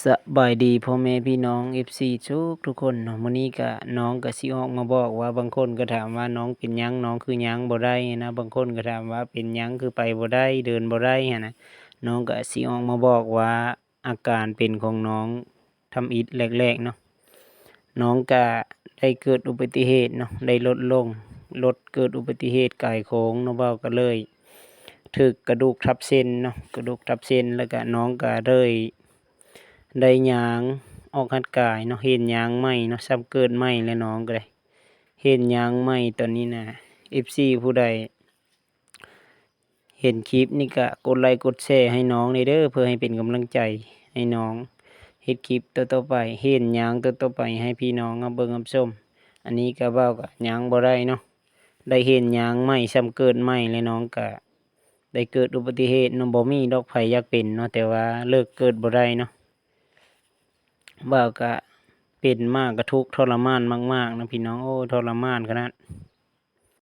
ສະບາຍດີພໍ່ແມ່ພີ່ນ້ອງ ເອັຟຊີ ທຸກໆຄົນເນາະ. ມື້ນີ້ກະ ນ້ອງກະຊິອອກມາບອກວ່າ ບາງຄົນກະຖາມວ່າ ນ້ອງເປັນຫຍັງ ນ້ອງຄືຍ່າງບໍ່ໄດ້ຫັ້ນນະ, ບາງຄົນກະຖາມວ່າ ເປັນຫຍັງຄືໄປບໍ່ໄດ້ ເດີນບໍ່ໄດ້ຫັ້ນນະ. ນ້ອງກະຊິອອກມາບອກວ່າ ອາການເປັນຂອງນ້ອງທຳອິດແລກໆເນາະ, ນ້ອງກະໄດ້ເກີດອຸບັດຕິເຫດເນາະ, ໄດ້ລົດລົ້ມ ລົດເກີດອຸບັດຕິເຫດກາຍໂຄ້ງເນາະ, ເວົ້າກະເລີຍຖືກກະດູກທັບເສັ້ນເນາະ, ກະດູກທັບເສັ້ນ ແລ້ວກະນ້ອງກະເລີຍ ໄດ້ຍ່າງອອກກຳລັງກາຍເນາະ, ເຫັນຍ່າງໃໝ່ເນາະ, ຊ້ຳເກີດໃໝ່ແລ້ວນ້ອງກະໄດ້ເຫັນຍ່າງໃໝ່. ຕອນນີ້ນະ ເອັຟຊີ ຜູ້ໃດເຫັນຄລິບນີ້ກະກົດໄລກົດແຊໃຫ້ນ້ອງແດ່ເດີ ເພື່ອໃຫ້ເປັນກຳລັງໃຈໃຫ້ນ້ອງເຮັດຄລິບຕໍ່ໆໄປ, ເຫັນຍ່າງຕໍ່ໆໄປໃຫ້ພີ່ນ້ອງຮັບເບິ່ງຮັບຊົມ. ອັນນີ້ກະເວົ້າກະຍ່າງບໍ່ໄດ້ເນາະ, ໄດ້ເຫັນຍ່າງໃໝ່ຊ້ຳເກີດໃໝ່ແລ້ວນ້ອງກະ ໄດ້ເກີດອຸບັດຕິເຫດເນາະ, ບໍ່ມີດອກໃຜຢາກເປັນເນາະ, ແຕ່ວ່າເລີກເກີດບໍ່ໄດ້ເນາະ. ເວົ້າກະເປັນມາກະທຸກທໍລະມານມາກໆນະພີ່ນ້ອງ, ໂອ້ ທໍລະມານຂະໜາດ.